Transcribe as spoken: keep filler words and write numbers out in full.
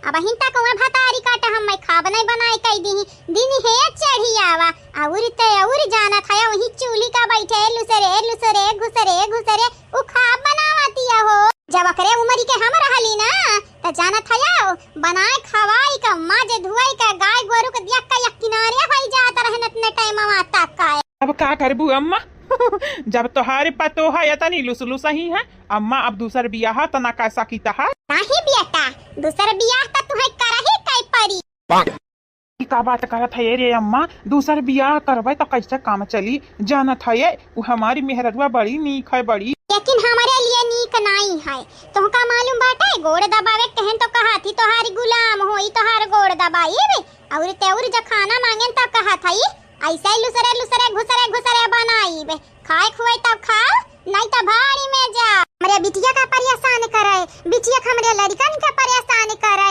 अबहिन तक वहाँ भतारी काटा हम मैं खाब नहीं बनाए कई दी, दिन हे चढ़ी आवा। अउर ते अउर जानत है, वही चूल्ही का बैठे लुसरे लुसरे घुसरे घुसरे उ खाब बनावतिया हो। जब ओकरे उमरी के हम रहली ना, त जानत है, बनाए खवाई का, माजे धुआई का, गाय गोरू के दिया का एक किनारे होई जात रहन इतने टाइम तक का। अब का करबू अम्मा? जब तोहारे पतोह इतनी लुसलुस ही है, अम्मा अब दूसर बियाह त ना कर सकी तहा। नहीं बेटा, दूसर बियाह त तुहे करही कई परी। ई का बात करत है रे अम्मा? दूसर बियाह करबे त कैसे काम चली? जानत है, उ हमारी मेहररुआ बड़ी नीक है, बड़ी। लेकिन हमारे लिए नीक नाई है। तोहका मालूम बाटे, गोड़ दबावे के कहन तो कहा थी, तोहारी गुलाम होई, तोहार गोड़ दबाई। अउर ते अउर जब खाना मांगेन त कहा था, ऐसे ही लुसरे लुसरे घुसरे घुसरे बनाई बे। खाए खुए तब खाओ, नहीं तो भाड़ी में जा। हमरे बिटिया का परेशान करे, बिटिया का हमरे लड़कन का परेशान करे,